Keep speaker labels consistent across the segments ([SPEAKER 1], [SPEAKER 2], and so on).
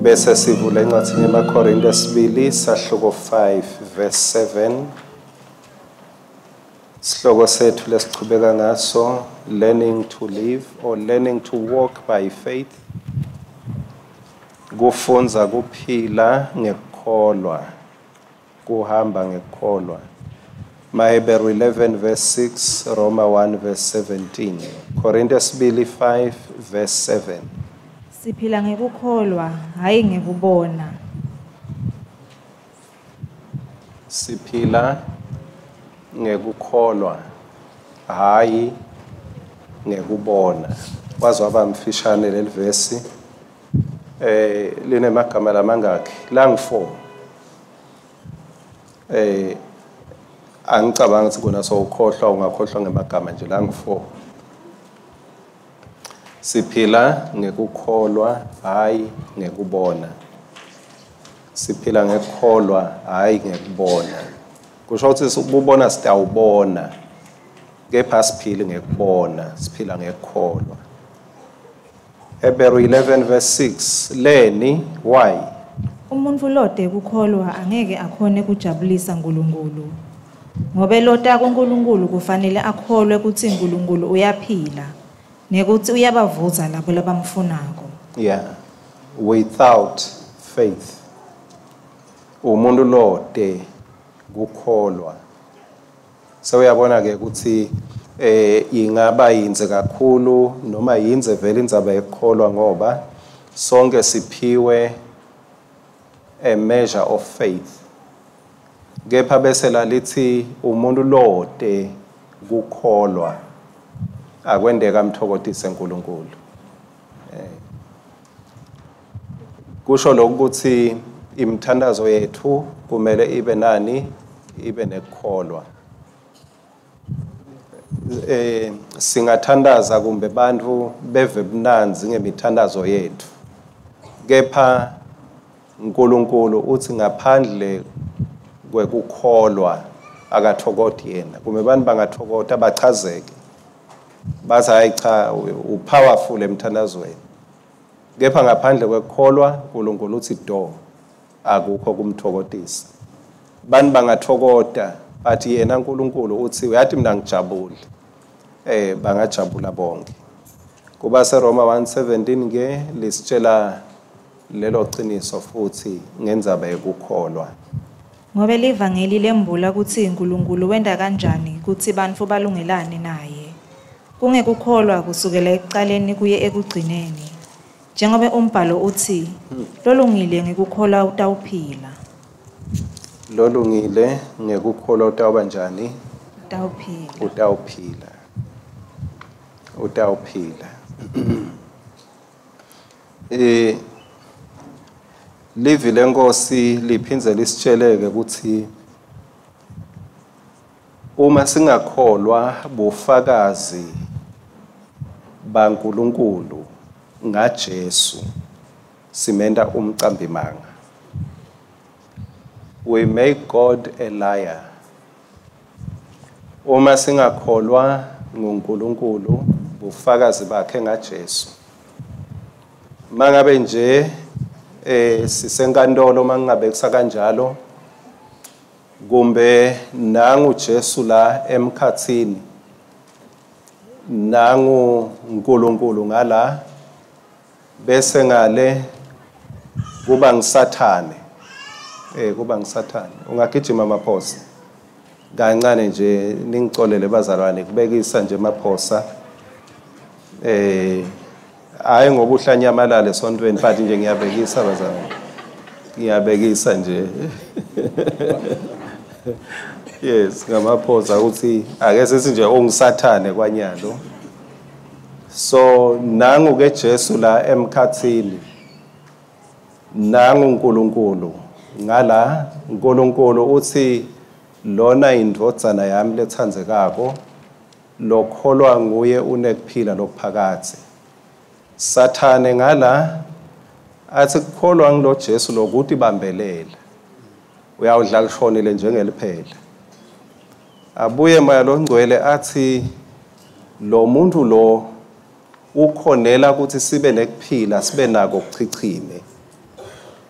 [SPEAKER 1] Bese sivula encwadzini yemaKorinte 2 sahluko 5 verse 7. Sihloko sethu lesichubeka ngaso, learning to live or learning to walk by faith. Kufundza kuphila ngekukholwa, kuhamba ngekukholwa. Maheberu 11 verse 6, Roma 1 verse 17, Korinte 2 5 verse 7.
[SPEAKER 2] Siphila ngekukholwa, hayi ngekubona.
[SPEAKER 1] Siphila ngekukholwa, hayi ngekubona. Waze waba mfishane leli vesi. Linemagama lamangakhi? Langu-4. Angicabanga ukuthi kona sowukhohlwa, ungakhohlwa ngemagama nje langu-4. Siphila ngekukholwa, hayi ngekubona. Siphila ngekukholwa, hayi ngekubona. Kusho ukuthi ukubona sitawubona, kepha siphili ngekubona, siphila ngekukholwa. Hebrew 11 verse 6, leni why?
[SPEAKER 2] Umuntu lode kukholwa angeke akhone kujabulisa uNkulunkulu. Ngobe lota kuNkulunkulu kufanele akholwe kutsi uNkulunkulu uyaphila nekutsi uyabavuza labo labamfunako.
[SPEAKER 1] Yeah, without faith. Umuntu lode kukholwa. Sewuyabona ke ukuthi ingaba yinze kakhulu noma yinze vele indzaba yekukholwa, ngoba sonke siphiwe a measure of faith. Kepha bese lalithi umuntu lode kukholwa akwendeka amthokotise uNkulunkulu. Kusho lokuthi imithandazo yethu kumele ibe nani? Ibe nekukholwa. Singathandaza kumbe bantu beve bunanzi ngemithandazo yethu, kepha uNkulunkulu uthi ngaphandle kwekukholwa akathokoti yena. Kumbe abantu bangathokota bachazeke bathi hayi cha, upowerful emthandazweni, kepha ngaphandle kwekukholwa uNkulunkulu uthi do, akukho kumthokotisa. Bantu bangathokota bathi yena uNkulunkulu uthi uyathi mina ngijabule, bangajabula bonke. Kuba seRoma 1:17 ke lisitshela lelo qiniso futhi ngendzaba yekukholwa.
[SPEAKER 2] Ngobe livangeli lembula kutsi uNkulunkulu wenta kanjani kutsi bantfu balungelane naye. Kungekukholwa kusukela ekucaleni kuye ekugcineni. Njengobe umbhalo uthi, lolungile ngekukholwa utawuphila.
[SPEAKER 1] Lolungile ngekukholwa utawuba njani?
[SPEAKER 2] Utawuphila.
[SPEAKER 1] Utawuphila. Utawuphila. Livi lenkosi liphindze lisitsheleke ukuthi uma singakholwa bufakazi baNkulunkulu ngaJesu, simenta umcambimanga. We make God a liar. Uma singakholwa nguNkulunkulu bufakazi bakhe ngaJesu, mangabe nje sisenkantolo, mangabe kusakanjalo, kumbe nangu Jesu la emkhathini, nangu uNkulunkulu ngala, bese ngale kuba ngisathane. Kuba ngisathane. Ungagijima maphosa kancane nje, ningicolele bazalwane, kubekisa nje maphosa. Hayi ngoba uhlanyamalala esontweni, but nje ngiyabekisa bazalwane, ngiyabekisa nje. Yes, ngamaphosa ukuthi ake sithi nje ungisathane kwanyalo. So nangu ke Jesu la emkhathini, nangu uNkulunkulu ngala. uNkulunkulu uthi lona indvodzana yami letsandzekako, lokholwa nguye unekuphila lokuphakadze. Sathane ngala athi kukholwa ngilo Jesu lokuthi bambelela, uyawudla lishonile njengeliphela. Abuye moya longcwele athi lo muntu lo ukhonela ukuthi sibe nekuphila, sibe nako kuchichime.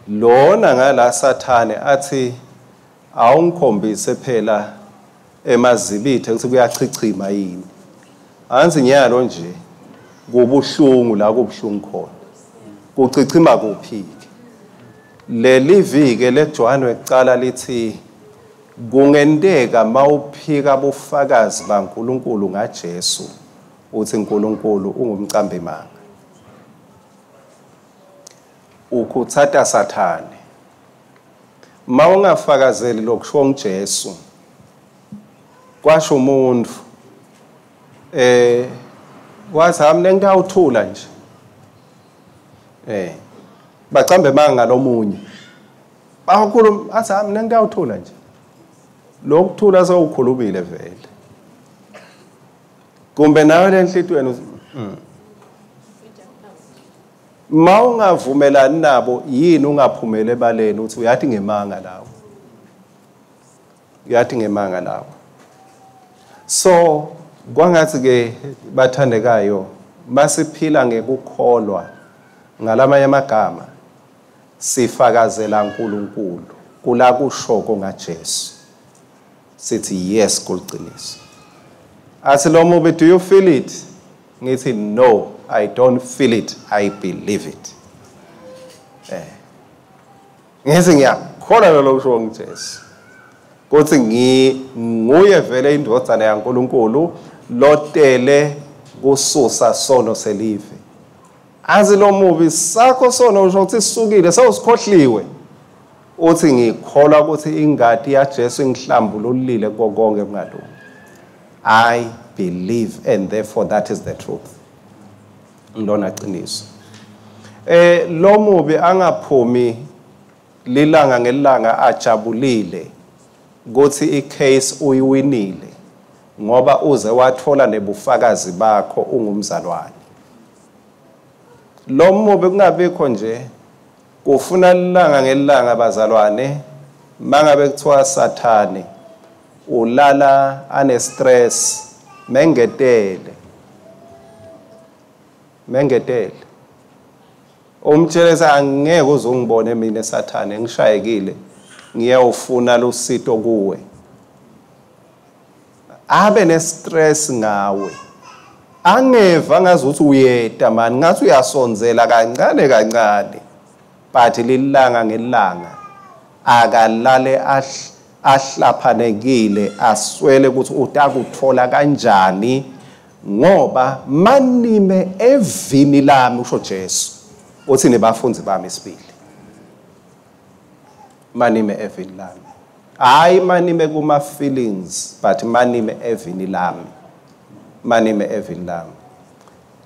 [SPEAKER 1] Lona ngala Sathane athi awungikhombise phela emazibithe ukuthi kuyachichima yini. Anzi nyalo nje kubuhlungu la kubuhlungu khona. Kuchichima kuphi ke? Leli vike leJohane wekucala lithi kungenteka mawuphika bufakazi baNkulunkulu ngaJesu uthi uNkulunkulu ungumcambi manga. Ukhuthata Sathane. Mawungafakazeli lokusho nguJesu kwasho umuntu wathi hami ngitawuthula nje. Bacambe manga lomunye. Bakhuluma athi hami ngitawuthula nje. Lokuthula sewukhulumile vele. Kumbe nawe lenhlitweni mawungavumelani nabo yini ungaphumele ebaleni uthi uyathi ngemanga lawo. Uyathi ngemanga lawo. So kwangathi ke bathandekayo masiphila ngekukholwa ngalamanye amagama sifakazela uNkulunkulu kula kushoko ngaJesu. Sithi yes kuliciniso. Athi lo mubi, do you feel it? Ngithi no, I don't feel it, I believe it. Ngithi ngiyakholwa lokho kusho nguJesu. Kuthi nginguye vele indvodzana yaNkulunkulu lotele kususa sono selive. Azi lo mubi sakho sono usho ukuthi sisukile sewusikhohliwe. Uthi ngikholwa ukuthi ingati yaJesu ingihlambululile konke kungalungi. I believe and therefore that is the truth. Ngilona qiniso. Lo mubi angaphumi lilanga ngelanga ajabulile kuthi icase uyiwinile ngoba uze wathola nebufakazi bakho ungumzalwane. Lo mubi kungabikho nje kufuna lilanga ngelanga bazalwane mangabe kuthiwa Sathane ulala ane stress mengetele umtshelesa angeke uzungibone mina Sathane ngishayekile ngiyawufuna lusito kuwe. Abe ne stress ngawe angeva ngazi ukuthi uyeda man ngathi uyasonzela kancane kancane but lilanga ngelanga akalale ahlaphanekile aswele ukuthi utakuthola kanjani ngoba manime evini lami usho Jesu uthi nebafundi bami isibili manime evini lami. Hayi manime kuma feelings but manime evini lami. Manime evini lami.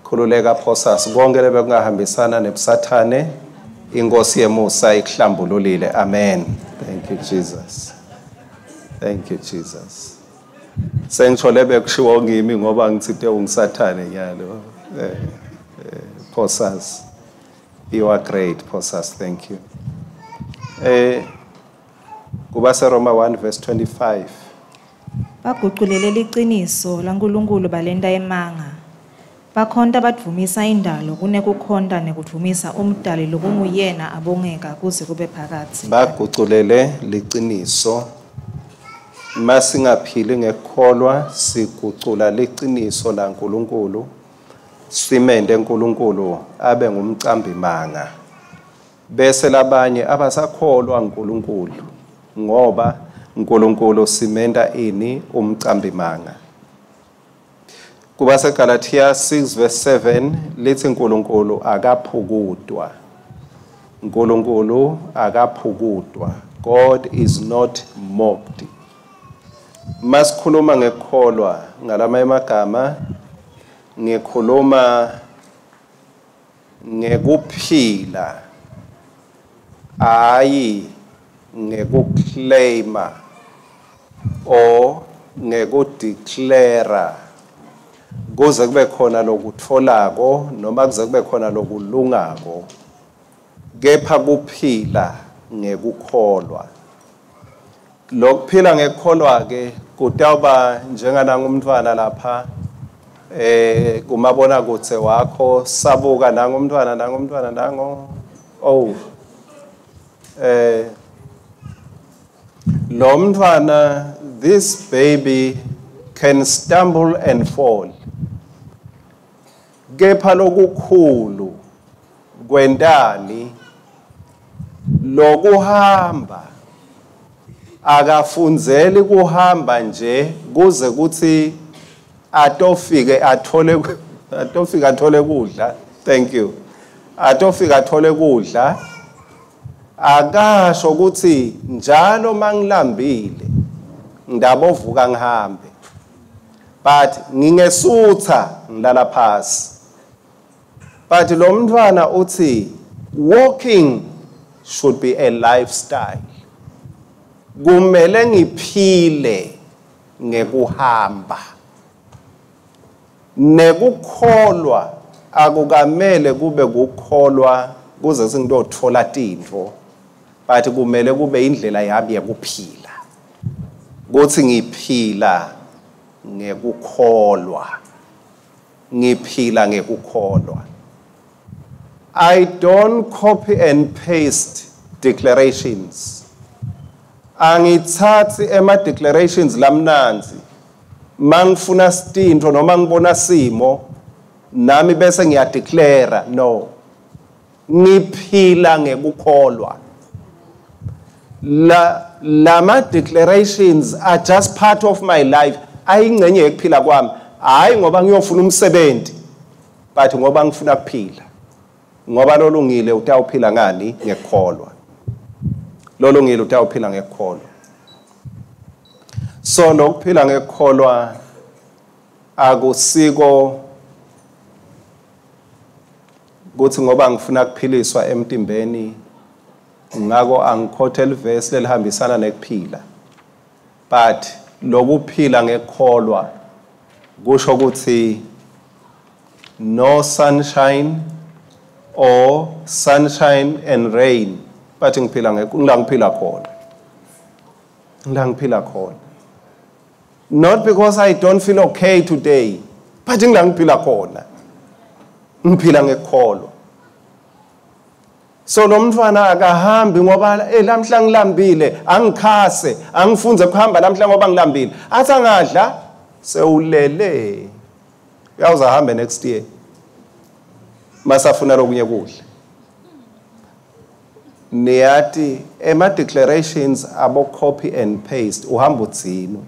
[SPEAKER 1] Khululeka phosas konke lebekungahambisana nebusathane inkosi yemusa ikuhlambululile. Amen. Thank you Jesus. Thank you Jesus. Sengisho lebe kushiwo ngimi ngoba ngithinte ungisathane nyalo. Phosas. You are great, Phosas. Thank you. Kubase Roma 1 verse 25.
[SPEAKER 2] Baguculele liqiniso laNkulunkulu balenta emanga. Bakhonta badvumisa indalo kunekukhonta nekudvumisa umdali lokunguyena abongeka kuze kube phakathi.
[SPEAKER 1] Baguculele liqiniso. Masingaphili ngekukholwa sigucula liqiniso laNkulunkulu simende uNkulunkulu abe ngumcambi manga. Bese labanye abasakholwa uNkulunkulu ngoba uNkulunkulu simenda ini umcambi manga. Kubase Galatia 6 verse 7 lithi uNkulunkulu akaphukudwa. uNkulunkulu akaphukudwa. God is not mocked. Masikhuluma ngekukholwa ngalamanye amagama ngikhuluma ngekuphila hayi ngekuclaima or ngekudeclare kuze kube khona lokutholako noma kuze kube khona lokulungako kepha kuphila ngekukholwa. Lokuphila ngekukholwa ke kutawuba njengananga umntwana lapha kumabona kutse wakho sabuka nanga umntwana nango oh Lo mntwana, this baby can stumble and fall. Kepha lokukhulu kwentani lokuhamba akafundzeli kuhamba nje kuze kuthi atofike athole atofika athole kudla. Thank you. Atofika athole kudla. Akasho ukuthi njalo mangilambile ngidabovuka ngihambe, but ngingesutha ngilala phasi. But lo mntwana uthi walking should be a lifestyle. Kumele ngiphile ngekuhamba. Nekukholwa akukamele kube kukholwa kuze sengiyothola tintfo, but kumele kube indlela yami yekuphila, kuthi ngiphila ngekukholwa, ngiphila ngekukholwa. I don't copy and paste declarations. Angithathi ema declarations lamnanzi mangifuna sitintfo noma ngibona simo nami bese ngiyadeclare. No, ngiphila ngekukholwa. La lama declarations are just part of my life, ayingcenye yekuphila kwami, hayi ngoba ngiyofuna umsebenzi, but ngoba ngifuna kuphila, ngoba lolungile utawuphila ngani? Ngekukholwa. Lolungile utawuphila ngekukholwa. So lokuphila ngekukholwa akusiko kuthi ngoba ngifuna kuphiliswa emtimbeni ngako angikhothe livesi lelihambisana nekuphila, but lokuphila ngekukholwa kusho ukuthi no sunshine or sunshine and rain, but ngiphila ngila ngiphila khona, ngila ngiphila khona, not because I don't feel okay today, but ngila ngiphila khona, ngiphila ngekukholwa. So lo mntwana akahambi ngoba lamhla ngilambile, angikhase, angifunze kuhamba lamhla ngoba ngilambile. Athi angadla sewulele, uyawuze ahambe next year masafuna lokunye kudla. Niyati ema declarations abo copy and paste, uhamba udzinwe,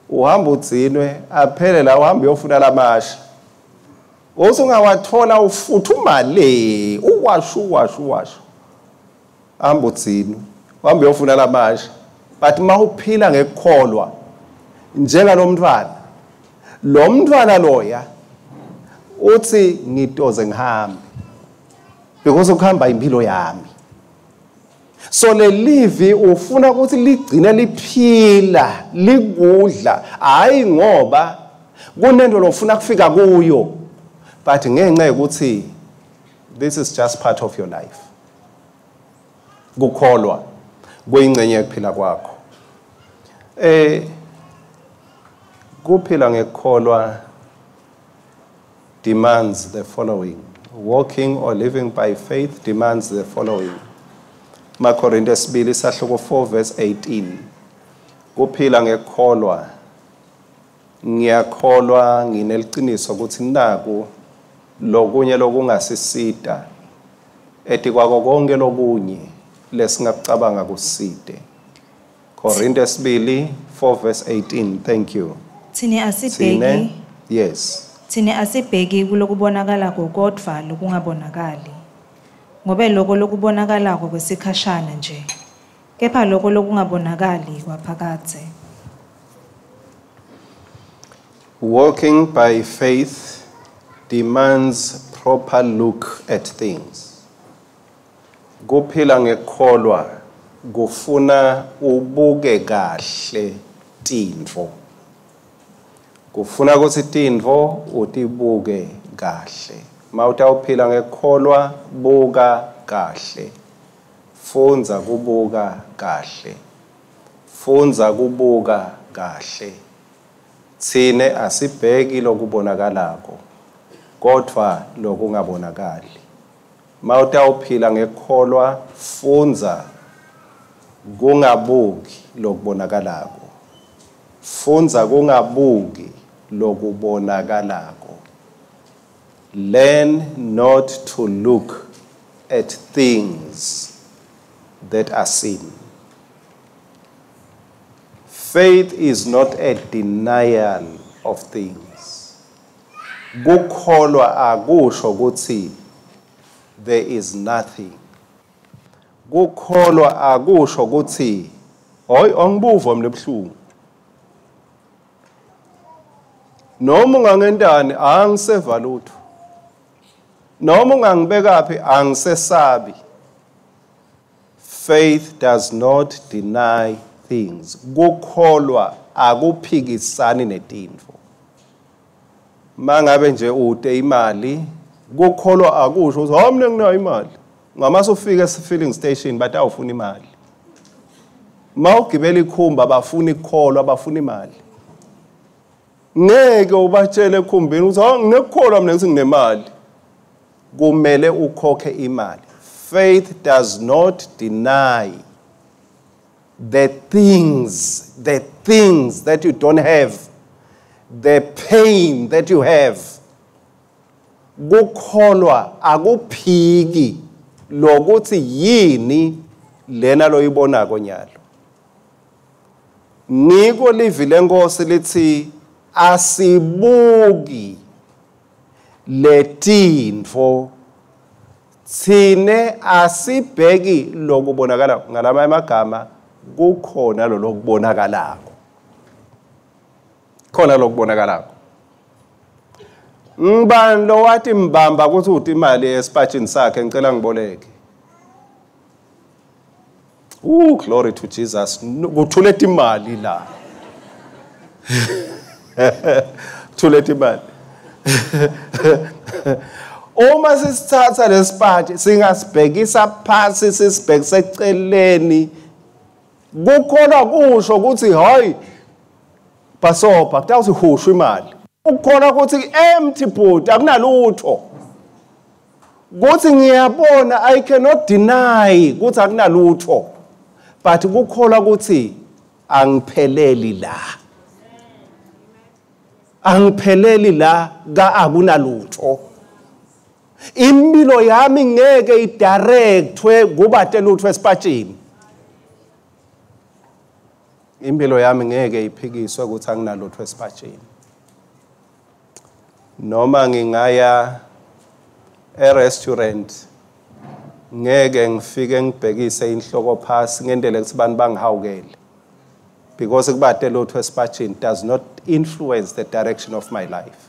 [SPEAKER 1] uhamba udzinwe aphele la, uhamba uyofuna lamasha usungawathola ufuthumale, uwasho uwasho uwasho, hamba udzinwe, uhamba uyofuna lamasha. But mawuphila ngekukholwa njengalomntwana, lo mntwana loya uthi ngitoze ngihambe because ukuhamba impilo yami. So le livi ufuna ukuthi ligcine liphila likudla, hayi ngoba kunento lofuna kufika kuyo, but ngenxa yokuthi this is just part of your life. Kukholwa kuyingcenye yekuphila kwakho. Kuphila ngekukholwa demands the following. Walking or living by faith demands the following. Makorinte sibili sahluko 4 verse 18. Kuphila ngekukholwa, ngiyakholwa ngineliciniso ukuthi naku lokunye lokungasisita etikwako konke lokunye lesingakucabanga kusite. Korinte sibili 4 verse 18. Thank you.
[SPEAKER 2] Thine asibheki.
[SPEAKER 1] Yes.
[SPEAKER 2] Thine asibheki kulokubonakalako kodvwa lokungabonakali. Ngobe lokho lokubonakalako kwesikhashana nje, kepha lokho lokungabonakali kwaphakadze.
[SPEAKER 1] Walking by faith demands proper look at things. Kuphila ngekukholwa kufuna ubuke kahle tintfo. Kufuna ukuthi tintfo utibuke kahle. Mawutawuphila ngekukholwa, buka kahle. Fundza kubuka kahle. Fundza kubuka kahle. Thine asibheki lokubonakalako, kodwa lokungabonakali. Mawutawuphila ngekukholwa, fundza kungabuki lokubonakalako. Fundza kungabuki lokubonakalako. Learn not to look at things that are seen. Faith is not a denial of things. Kukholwa akusho ukuthi there is nothing. Kukholwa akusho ukuthi hoy angibuva mina ebuhlungu. Noma ungangentani angiseva lutho. Noma ungangibekaphi angisesabi. Faith does not deny things. Kukholwa akuphikisani netintfo. Mangabe nje ute imali, kukholwa akusho ukuthi hayi mina nginayo imali. Ngamase ufike e-filling station bathi awufuna imali. Mawugibela ikhumba bafuna ikukholwa, bafuna imali. Ngeke ubatshele ekhumbini ukuthi hayi nginekukholwa mina ngithi nginemali. Kumele ukhokhe imali. Faith does not deny the things that you don't have, the pain that you have. Kukholwa akuphiki lokuthi yini lena loyibonako nyalo. Ngiko livi lenkosi lithi asibuki letintfo, thine asibheki lokubonakala. Ngalama amagama kukhona lo lokubonakalako, khona lokubonakalako. Ngibani lo wathi mbamba ukuthi uthi imali esipatshini sakhe ngicela ngiboleke. Glory to Jesus. Kuthule imali la. Thule imali. Uma sisithatha lesipatshi singasibhekisa phansi, sisibhekise eceleni. Kukholwa kusho ukuthi hayi basopa kutawuthi hushu imali. Ukukholwa ukuthi empty boot akunalutho. Kuthi ngiyabona I cannot deny ukuthi akunalutho. But kukholwa ukuthi angipheleli la. Angipheleli la ka akunalutho. Impilo yami ngeke idirectwe kuba telutho esipatshini. Impilo yami ngeke iphikiswe ukuthi anginalutho esipatshini. Noma ngingaya e-restaurant ngeke ngifike ngibhekise inhloko phasi ngendele ukuthi abantu bangihawukele. Because kuba telutho esipatshini does not influence the direction of my life.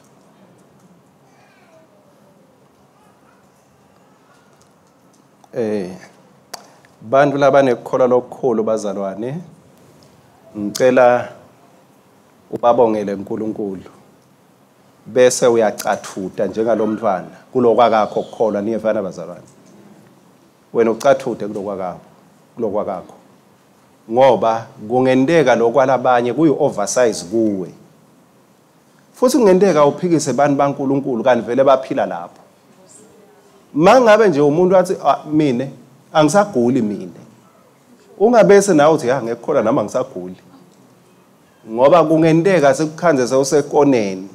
[SPEAKER 1] Bantu labanekukholwa lokukhulu bazalwane, ngicela ubabongele uNkulunkulu bese uyacathuta njengalomntwana kulokwakakho ukukholwa. Niyevana bazalwane? Wena ucathute kulokwakakho, kulokwakakho, ngoba kungenteka lokwalabanye kuyi oversize kuwe, futhi kungenteka uphikise abantu baNkulunkulu kanti vele baphila lapho. Mangabe nje umuntu athi mina angisaguli mina, ungabese nawe uthi ya ngekukholwa nami angisaguli, ngoba kungenteka sekukhanze sewusekoneni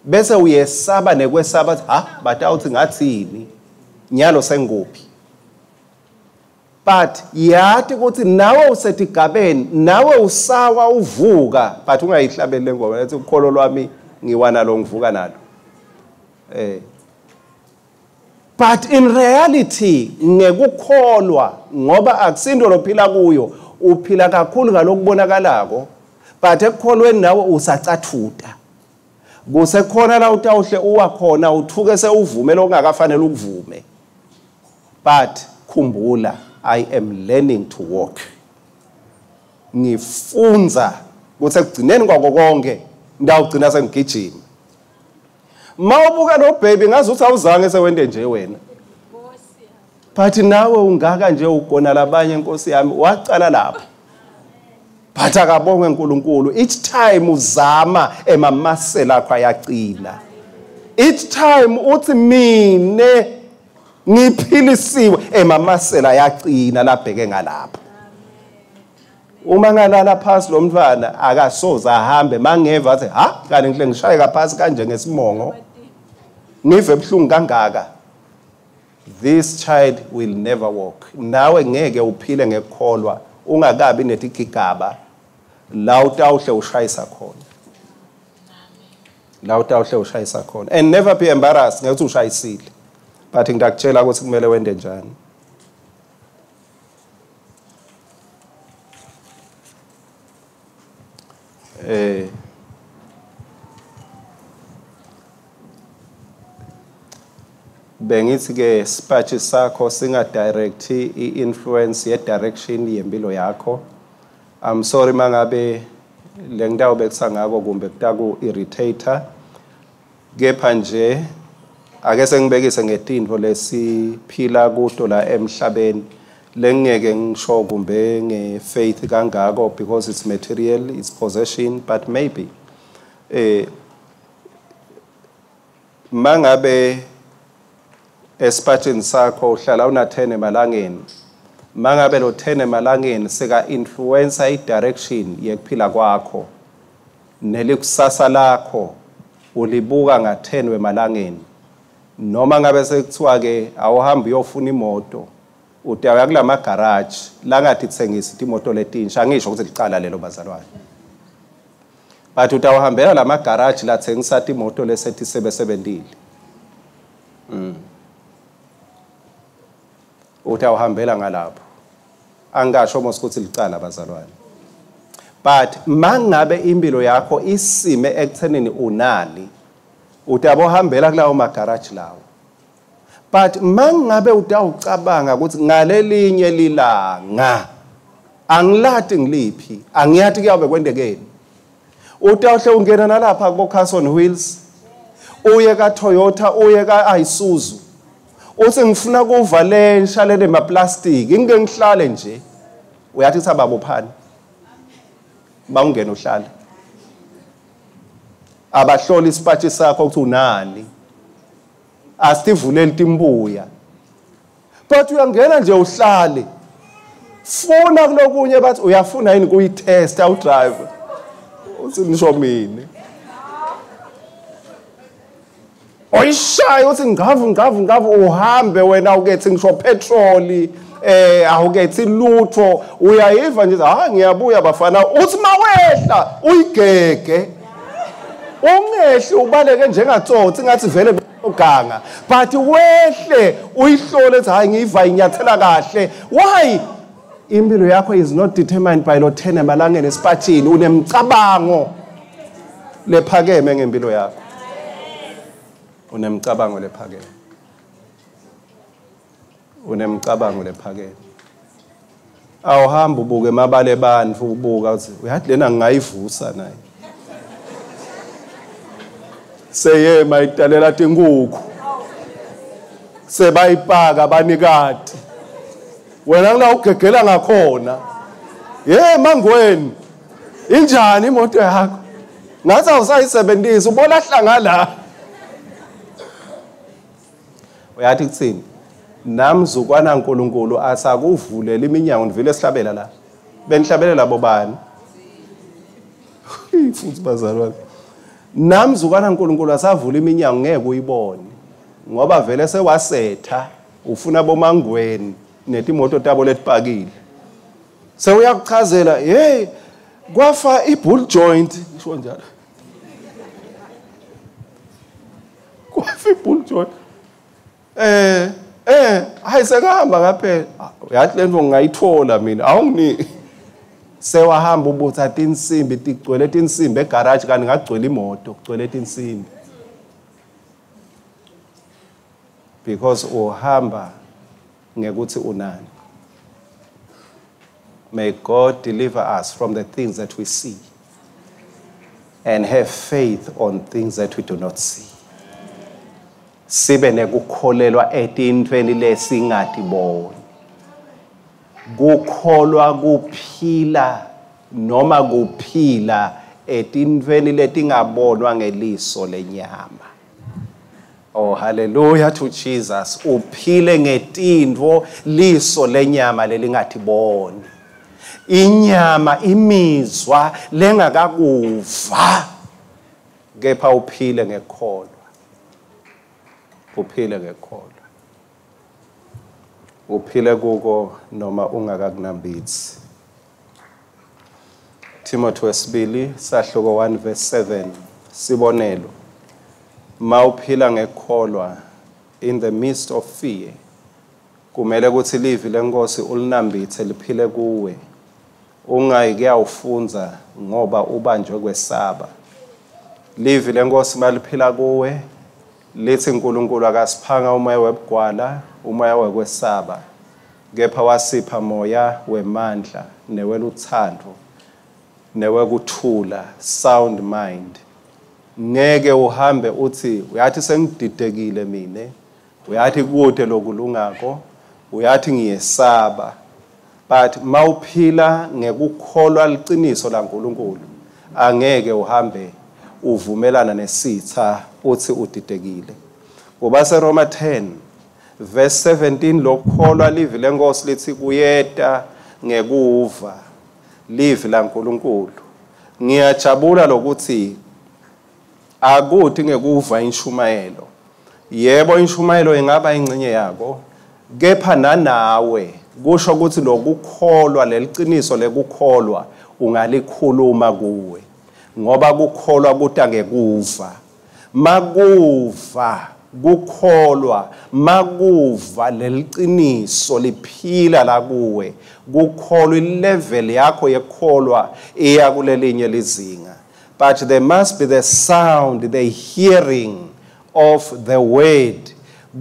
[SPEAKER 1] bese uyesaba nekwesaba athi ha batawuthi ngathini nyalo senguphi. But yathi ukuthi nawe usetigabeni, nawe usawa uvuka, but ungayihlabeli le ngoma ethi ukholo lwami ngiwa nalo ngivuka nalo. But in reality ngekukholwa, ngoba akusinto lophila kuyo, uphila kakhulu ngalokubonakalako, but ekukholweni nawe usacathuta. Kusekhona la utawuhle uwakhona uthuke sewuvume lokungakafanele ukuvume. But khumbula, I am learning to walk. Ngifunza ukuthi ekugcineni kwako konke ndawugcina sengigijima. Mawubuka lo baby ngazi ukuthi awuzange sewende nje wena. But nawe ungaka nje ugona labanye Nkosi yami wacala lapho. But akabongwe uNkulunkulu, each time uzama emamasela akho ayacina. Each time uthi mine Ngiphilisiwe emamasela yaqina labheke ngalapho. Uma ngalala phansi lo mntwana akasoze ahambe mangeva athi ha kanti ngihle ngishayeka phansi kanje ngesimongo. Ngive ebhlungu kangaka. This child will never walk. Nawe ngeke uphile ngekukholwa ungakabi netigigaba la utawuhle ushayisa khona. La utawuhle ushayisa khona. And never be embarrassed ngekuthi ushayisile. But ngidakutshela ukuthi kumele wende njani. Bengithi ke sipatshi sakho singa direct i-influence ye direction yempilo yakho. I'm sorry mangabe le ngitawubekisa ngako kumbe kutaku irritator. Kepha nje ake sengibekise ngetintfo lesiphila kuto la emhlabeni lengeke ngisho kumbe ngefaith kangako because it's material, it's possession, but maybe mangabe esipatshini sakho uhlala una 10 emalangeni, mangabe lo 10 emalangeni seka influencer i direction yekuphila kwakho nelikusasa lakho ulibuka nga 10 wemalangeni, noma ngabe sekuthiwa ke awuhambi uyofuna imoto utawuya kulama garage langathi tsengisa imoto letinsha, angisho ukuthi licala lelo bazalwane, but utawuhambela lama garage latsengisa imoto lesethi sebesebentile. Utawuhambela ngalapho. Angasho mos ukuthi licala bazalwane, but mangabe impilo yakho isime ekuthenini unani, utabohambela kulawo magaraji lawo. But mangabe utawucabanga ukuthi ngalelinye lilanga angilati ngiliphi, angiyati kuyabe kwendekeni, utawuhle ungena nalapha kubo Carson Wheels, uye ka Toyota, uye ka Isuzu, uthi ngifuna kuva lensha lene maplastiki ngike ngihlale nje. Uyathi sababophani bawungena uhlale, abahlola isipatshi sakho ukuthi unani, asitivuleli timbuya, but uyangena nje uhlale. Funa kulokunye bathi uyafuna yini kuyitesta udriver, uthi nisho mina oyishaya uthi ngavu ngavu ngavu, uhambe wena ukethi ngisho petroli, awukethi lutho, uyayiva nje ha ngiyabuya bafana, uthi mawehla uyigege, ungehli ubaleke njengatsotsi ngathi vele uganga, but wehle uyihlole uthi hayi ngiyiva inyathela kahle. Why? Impilo yakho is not determined by lo 10 emalangeni esipatshini. Unemcabango lephakeme ngempilo yakho, unemcabango lephakeme, unemcabango lephakeme. Awuhamba ubuke emabala ebantfu, ubuka uthi uyathi lena ngingayivusa naye, seyema italela tinkukhu, sebayipaka banikati, wena ngila ugegela ngakhona. Ye mangweni injani imoto yakho? Ngathi awusayisebenzisi, ubona hlanga la. Uyathi kuthini? Namzukwana uNkulunkulu asakuvulela iminyango. Nivile sihlabela la, benihlabelela bobani futhi bazalwane? Namzukwana uNkulunkulu asavula iminyango ngeke uyibone, ngoba vele sewasetha ufuna bomangweni netimoto tabo letipakile. Sewuyakuchazela, hey kwafa ibull joint, ngisho njalo, kwafa ibull joint, hayi sekahamba ngaphela, uyathi lento ngingayithola mina awunginiki. Sewahamba ubutha tinsimbi, tigcwele tinsimbi egarage, kanti ngagcwele imoto, kugcwele tinsimbi, because uhamba ngekuthi unani. May God deliver us from the things that we see and have faith on things that we do not see. Sibe nekukholelwa etintfweni lesingatiboni. Kukholwa kuphila noma kuphila etintfweni letingabonwa ngeliso lenyama. Oh, hallelujah to Jesus. Uphile ngetintfo liso lenyama lelingathiboni. Inyama imizwa lengakakuva, kepha uphile ngekholwa. Uphile ngekholwa. Uphile kuko noma ungakakunambitsi. Timothy wesibili sahluko 1 verse 7, sibonelo. Mawuphila ngekholwa in the midst of fear, kumele ukuthi livi lenkosi ulinambithe liphile kuwe. Ungayi kuyawufundza ngoba ubanjwe kwesaba. Livi lenkosi maliphila kuwe lithi uNkulunkulu akasiphanga umoya webugwala, umoya wekwesaba, kepha wasipha moya wemandla neweluthando newekuthula, sound mind. Ngeke uhambe uthi uyathi sengididekile mine, uyathi kude lokulungako, uyathi ngiyesaba. But mawuphila ngekukholwa liciniso laNkulunkulu, angeke uhambe uvumelana nesitha uthi udidekile. Ngoba seRoma 10 verse 17, lokukholwa livi lenkosi lithi kuyeta ngekuva livi laNkulunkulu. Ngiyajabula lokuthi akuthi ngekuva inshumayelo. Yebo, inshumayelo ingaba ingxenye yako, kepha nanawe kusho ukuthi lokukholwa leliciniso lekukholwa ungalikhuluma kuwe, ngoba kukholwa kuta ngekuva. Makuva kukholwa, makuva leliciniso liphila la kuwe, kukholwa ilevel yakho yekukholwa iya kulelinye lizinga. But there must be the sound, the hearing of the word,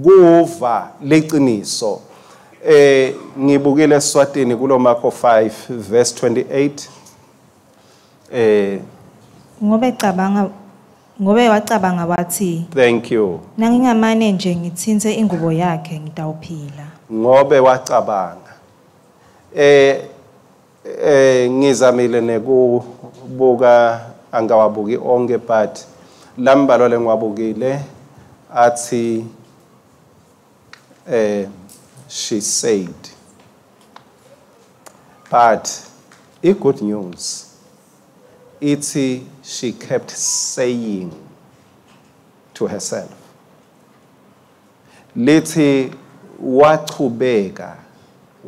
[SPEAKER 1] kuva liciniso. Ngibukile eSwatini kulo Marko 5 verse 28.
[SPEAKER 2] Ngobe wacabanga wathi,
[SPEAKER 1] Thank you.
[SPEAKER 2] Nangingamane nje ngitsintse ingubo yakhe ngitawuphila.
[SPEAKER 1] Ngobe wacabanga. Ngizamile nekubuka, angawabuki onke, but lambalwa lengiwabukile athi she said. But i good news ithi she kept saying to herself. Lithi wachubeka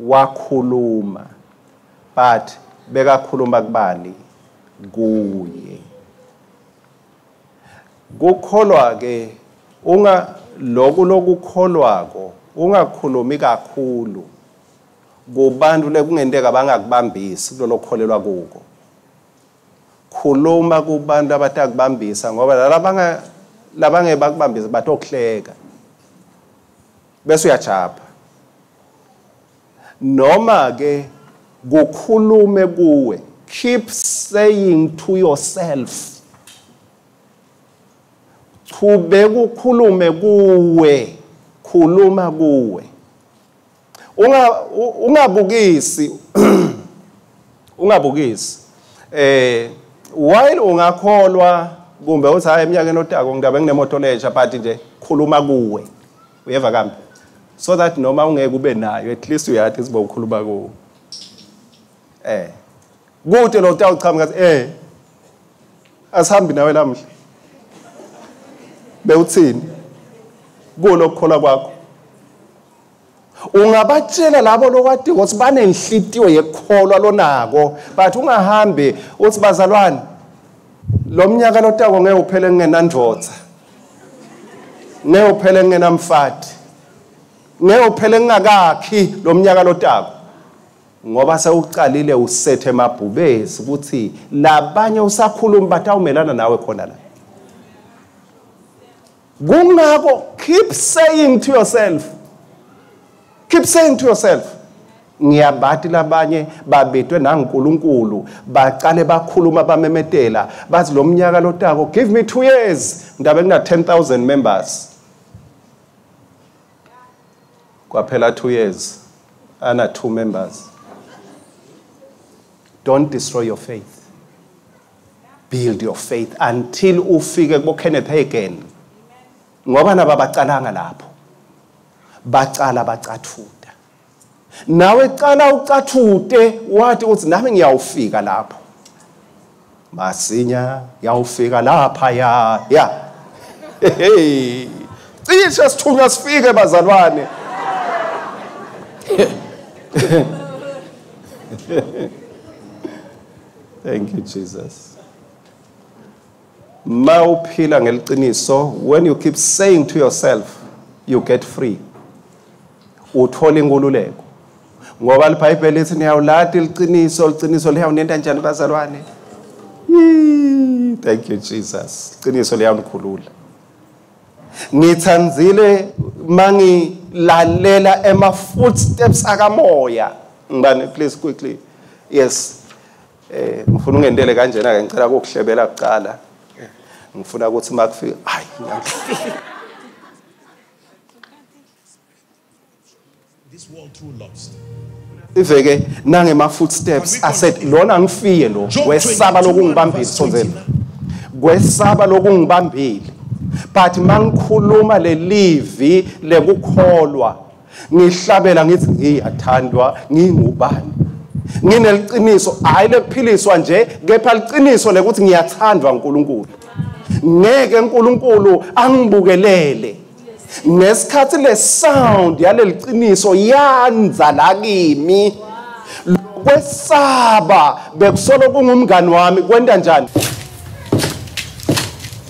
[SPEAKER 1] wakhuluma, but bekakhuluma kubani? Kuye. Kukholwa ke unga lokhu lokukholwako ungakhulumi kakhulu kubantu lekungenteka bangakubambisi kulokholelwa kuko. Khuluma kubantu abatakubambisa, ngoba labange bakubambisa batokuhleka bese uyajabha. Noma ke kukhulume kuwe, keep saying to yourself, chubeka ukhulume kuwe, khuluma kuwe. Ungabukisi ungabukisi. While ungakholwa kumbe uthi hayi eminyakeni otako ngidabe nginemoto lensha, but nje khuluma kuwe. Uyeva kambe? So that noma ungeke ube nayo, at least uyathi sibo ukhuluma kuwe. Kude lo utawuchamuka ngathi asihambi nawe lamhla. Bewuthini? Kulokukholwa kwakho. Ungabatshela labo lokwati ukuthi banenhlitiyo yekukholwa lonako, but ungahambi uthi bazalwane lo mnyaka lotako ngeke uphele ngingenandvodza, ngeke uphele ngingenamfati, ngeke uphele ngingakakhi lo mnyaka lotako, ngoba sewucalile usethe emabhubesi ukuthi labanye usakhuluma batawumelana nawe khona la. Kungako keep saying to yourself, keep saying to yourself, ngiyabati labanye babetwe nanguNkulunkulu baqale bakhuluma bamemetela bathi lo mnyaka lotako give me 2 years ndabe ngina 10,000 members. Kwaphela 2 years ana 2 members. Don't destroy your faith. Build your faith until ufike kubo Kenneth Hagin. Ngoba naba bacalanga lapho. Bacala bacathuta. Nawe cala ucathute wathi uthi nami ngiyawufika lapho. Masinya yawufika lapha ya. Ya. Hey. Cishe sithunywa sifike bazalwane. Thank you, Jesus. Mawuphila ngeliqiniso, when you keep saying to yourself, you get free. Uthola inkululeko. Ngoba iBhayibheli lithi niyawulati iqiniso, iqiniso liyawunenta njani bazalwane? Thank you, Jesus. Iqiniso liyawunikhulula. Ngithandzile mangilalela ema footsteps akamoya. Ngibani please quickly. Yes. Ngifuna ungendele kanjena ke, ngicela ukukuhlebela kuqala. Ngifuna ukuthi makufika hayi.
[SPEAKER 3] This world through lust.
[SPEAKER 1] Iveke nangema footsteps asaid lona ngifiye lo kwesaba lokungibambile sonzela. Kwesaba lokungibambile. But mangikhuluma lelivi lekukholwa ngihlabela ngithi ngiyathandwa ngingubani. Ngineliqiniso hayi lekuphiliswa nje kepha liqiniso lekuthi ngiyathandwa uNkulunkulu. Ngeke uNkulunkulu angibukelele. Ngesikhathi le sound yaleliqiniso yanza la kimi. Kwesaba bekusolo kungumngani wami kwenta njani?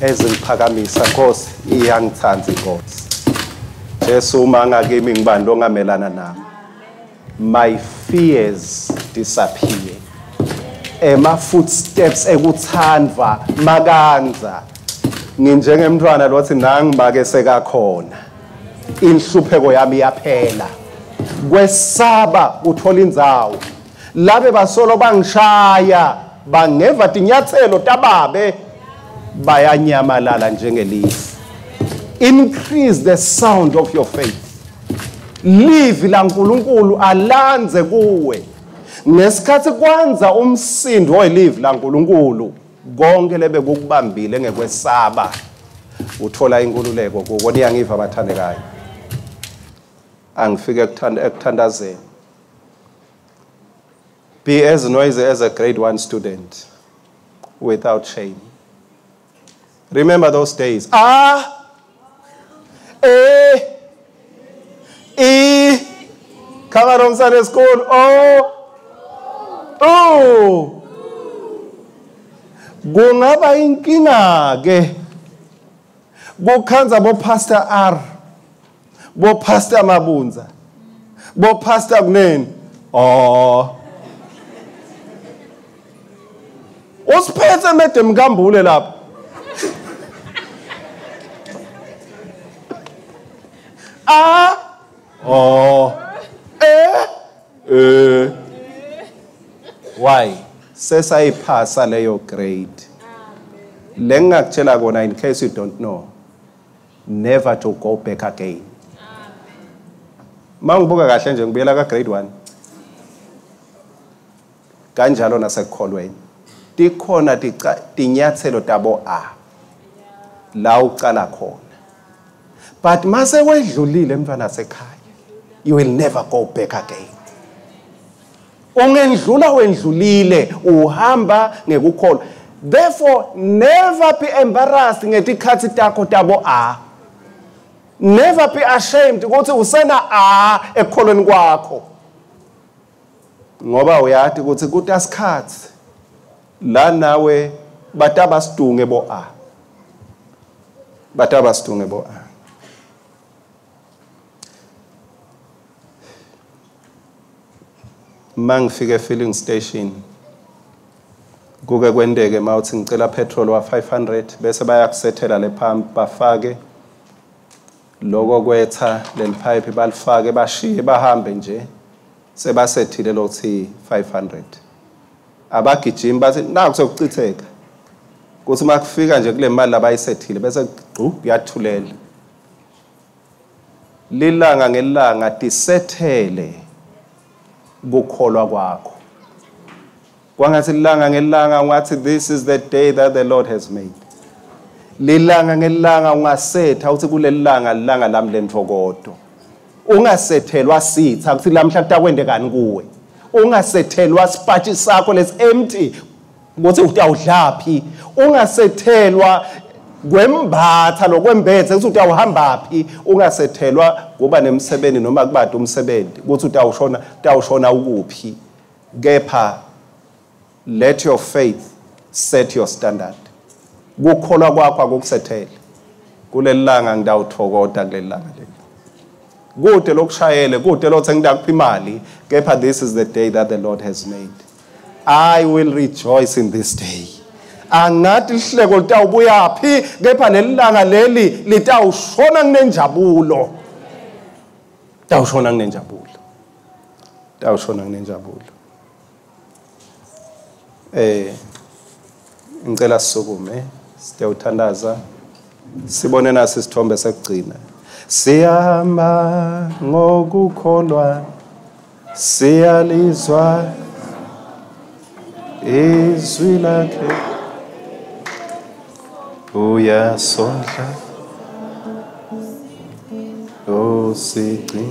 [SPEAKER 1] Ezingiphakamisa Nkosi iyangithanda iNkosi. Jesu uma ngakimi ngibani longamelana nami. My fears disappear. Ema footsteps ekuthandwa makanza. Nginjengemntwana lothi nangibake sekakhona. Inhlupheko yami iyaphela. Kwesaba uthola indzawo. Labe basolo bangishaya bangeva tinyathelo tababe bayanyamalala njengelifu. Increase the sound of your faith. Livi laNkulunkulu alanze kuwe. Ngesikhathi kwanza umsindo welivi laNkulunkulu konke lebe kukubambile ngekwesaba uthola inkululeko kuko. Niyangiva bathandekayo? Angifike ekuthandazeni. Be as noisy as a grade 1 student without shame. Remember those days. A, E, I, come on, Sunday school. O, U. Kungaba inkinga ke kukhanza bo Pastor R, bo Pastor Mabunza, bo Pastor Kunene. Oh. Usiphethe Madam Kambule lapha. A, O, E, E. Why? Sesayiphasa leyo grade. Lengakutshela kona in case you don't know, never to go back again. Mangibuka kahle nje ngibuyela ka grade 1. Kanjalo nasekukholweni. Tikhona tinyathelo tabo A la uqala khona. But mase wedlulile mntwana sekhaya, you will never go back again. Ungendlula wendlulile uhamba ngekukholwa. Therefore never be embarrassed ngetikhathi takho tabo A. Never be ashamed ukuthi usena A ekukholweni kwakho. Ngoba uyathi ukuthi kutasikhathi la nawe batabasidunge bo A. Batabasidunge bo A. Mangifike filling station kuke kwenteke mawuthi ngicela petrol wa 500 bese bayakusethela le pump bafake lokho kwetha leli pipe balifake bashiye bahambe nje sebasethile lokuthi 500. Abagijimi bathi naku sekuchitheka kuthi makufika nje kule mali abayisethile bese gqu kuyathulela. Lilanga ngelanga tisethele kukholwa kwakho. Kwangathi lilanga ngelanga ungathi this is the day that the Lord has made. Lilanga ngelanga ungasetha uthi kulelanga lilanga lami lentfokoto. Ungasethelwa sitha kuthi lamhla kutakwendekani kuwe. Ungasethelwa sipatshi sakho lesi empty ukuthi utawudlaphi. Ungasethelwa kwembatha lokwembethe ukuthi utawuhamba phi. Ungasethelwa kuba nemsebenzi noma kubade umsebenzi ukuthi utawushona ukuphi. Kepha let your faith set your standard. Kukholwa kwakho akukusethele. Kulelanga ngidawuthokota kulelanga leli. Kude lokushayele, kude lothe ngidakupha imali, kepha this is the day that the Lord has made. I will rejoice in this day. Angathi lihleko litawubuyaphi, kepha lelilanga leli litawushona kunenjabulo. Tawushona kunenjabulo. Tawushona kunenjabulo. Ngicela sisukume sitewuthandaza sibone nasi isithombe sekugcina. Siyahamba ngokukholwa, siyalizwa izwi lakhe, uyasondla usigcina.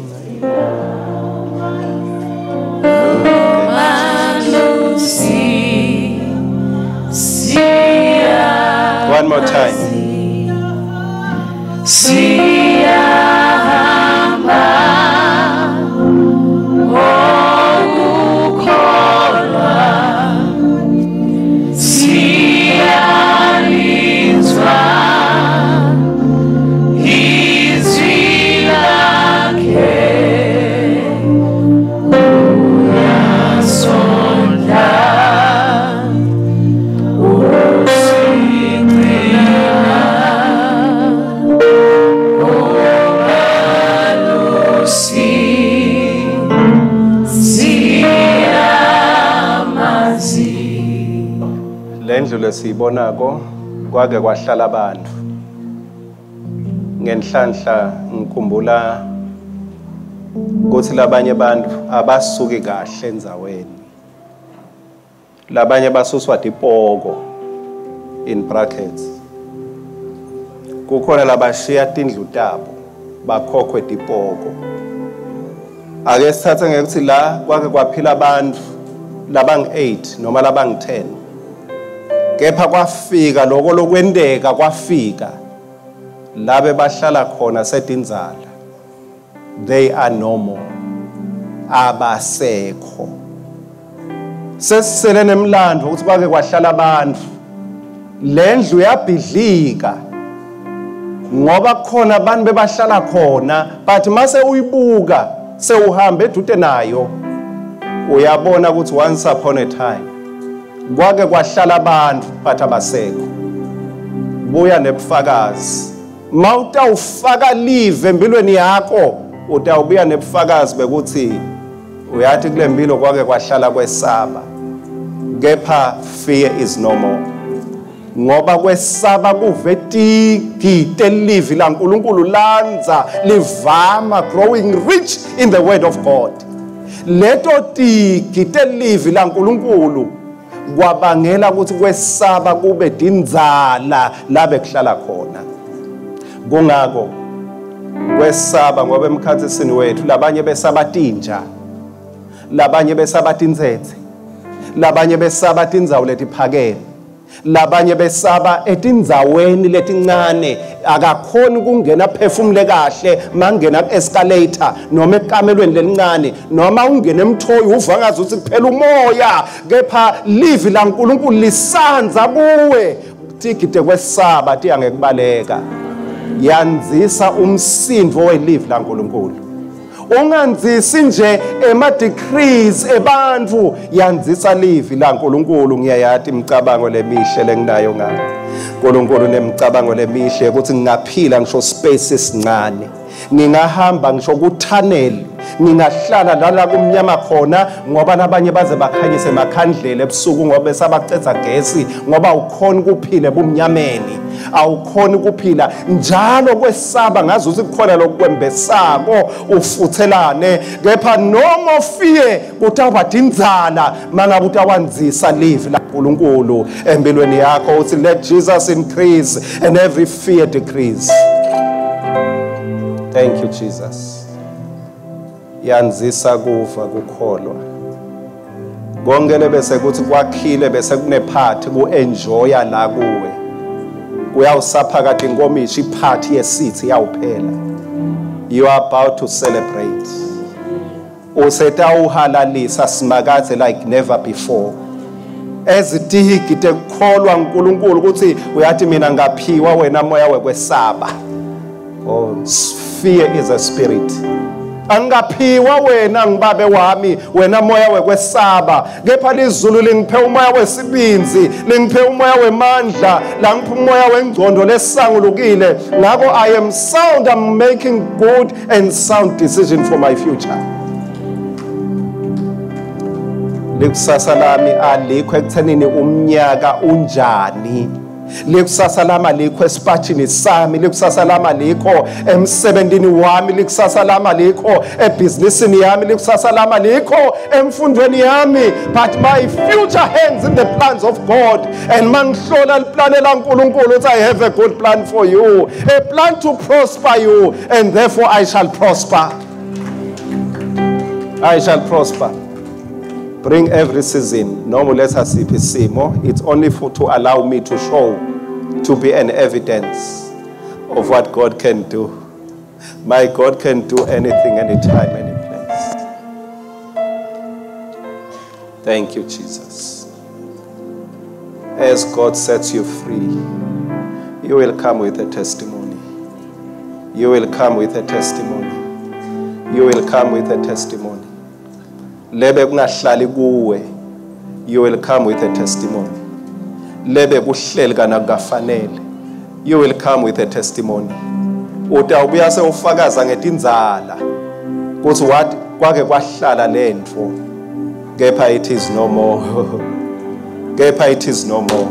[SPEAKER 1] One more time.
[SPEAKER 4] Siyahamba ngokukholwa, siyalizwa izwi lakhe, uyasondla
[SPEAKER 1] Lendlu lesiyibonako kwake kwahlala abantu. Ngenhlanhla ngikhumbula ukuthi labanye abantu abasuki kahle endzaweni. Labanye basuswa dipoko in brackets. Kukhona labashiya tindlu tabo bakhokhwe dipoko. Ake sithathe ngekuthi la kwake kwaphila abantu labang 8 noma labang 10. Kepha kwafika lokho lokwendeka kwafika labe bahlala khona setinzala. They are no more. Abasekho. Sesisele nemlando ukuthi kwake kwahlala abantu. Lendlu yabhidlika ngoba khona abantu bebahlala khona, but mase uyibuka sewuhambe edude nayo uyabona ukuthi once upon a time kwake kwahlala abantu but abasekho. Buya nebufakazi. Mawutawufaka live empilweni yakho utawubuya nebufakazi bekuthi uyathi kule mpilo kwake kwahlala kwesaba, kepha fear is no more. Ngoba kwesaba kuve tigide livi laNkulunkulu lanza livama, growing rich in the word of God. Leto tigide livi laNkulunkulu kwabangela ukuthi kwesaba kube dinzala labe kuhlala khona. Kungako kwesaba ngoba emkhathini wethu labanye besaba tinja, labanye besaba tintsetse, labanye besaba tindzawo letiphakeme, labanye besaba etindzaweni letincane. Akakhoni kungena phefumule kahle mangena ku-escalator noma ekamelweni lelincane, noma ungena emthoyi uva ngazi ukuthi kuphela umoya, kepha livi laNkulunkulu lisanza kuwe. Tigide kwesaba tiyangekubaleka. Yanzisa umsindvo welivi laNkulunkulu. Unganzisi nje ema decrees ebantfu, yanzisa livi laNkulunkulu. Ngiyayati imicabango lemihle lenginayo ngami. uNkulunkulu nemicabango lemihle ukuthi ngingaphila ngisho space esincane, ngingahamba ngisho ku tunnel, Ngingahlala lala kumnyama khona ngoba nabanye baze bakhanyise emakhandlela ebusuku ngoba besabacetha gesi, ngoba ukhona ukuphila ebumnyameni, awukhona ukuphila njalo kwesaba ngazuthi kukhona lokwembesako ufuthelane. Kepha noma fear kutawuba tindzala mangabe utawandzisa live laNkulunkulu empilweni yakho. Uthi let Jesus increase and every fear decrease. Thank you Jesus. Yanzisa kuva kukholwa konke lebese kuthi kwakhile bese kunephathi kuenjoya la kuwe, kuyawusaphakathi inkomishi iphathi yesithi yawuphela. You are about to celebrate. Usetawuhalalisa simakadze like never before. Ezitigi tekukholwa uNkulunkulu ukuthi uyathi mina ngaphiwa wena moya wekwesaba. Oh, fear is a spirit. Angaphiwa wena ngibabe wami wena moya wekwesaba, kepha lizulu lingiphe umoya wesibinzi, lingiphe umoya wemandla, langiphe umoya wengcondo lesangulukile. Ngakho I am sound, I'm making good and sound decision for my future. Likusasa lami alikho ekuthenini umnyaka unjani, likusasa lami alikho esipatshini sami, likusasa lami alikho emsebentini wami, likusasa lami alikho ebhizinisini yami, likusasa lami alikho emfundweni yami, but my future hands in the plans of God. And mangihlola liplane laNkulunkulu uthi I have a good plan for you, a plan to prosper you, and therefore I shall prosper. I shall prosper. Bring every season, noma uletha siphi isimo, it's only for to allow me to show, to be an evidence of what God can do. My God can do anything, anytime, any place. Thank you, Jesus. As God sets you free, you will come with a testimony. You will come with a testimony. You will come with a testimony. Lebe kungahlali kuwe, you will come with a testimony. Lebe kuhleli kana kukafanele, you will come with a testimony. Utawubuya sewufakaza ngetindzala kuthi what kwake kwahlala lentfo, kepha it is no more. Kepha it is no more.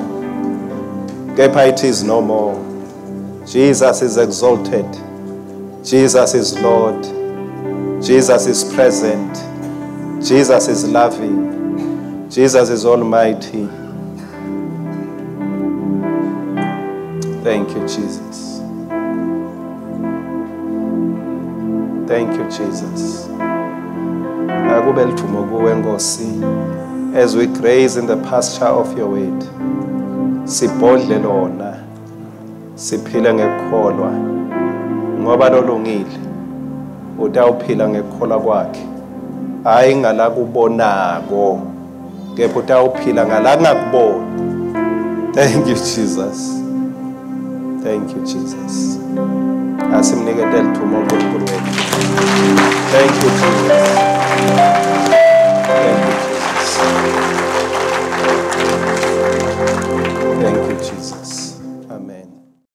[SPEAKER 1] Kepha it is no more. Jesus is exalted. Jesus is Lord. Jesus is present. Jesus is loving. Jesus is almighty. Thank you, Jesus. Thank you, Jesus. Akube lithumo kuwe Nkosi, as we graze in the pasture of your word. Sibhodle lona, siphile ngekukholwa, ngoba lolungile utawuphila ngekukholwa kwakhe. Hayi ngala kubonako, kepha utawuphila ngala ngakuboni. Thank you, Jesus. Thank you, Jesus. Asimnikete lithumo uNkulunkulu wethu. Thank you, Jesus.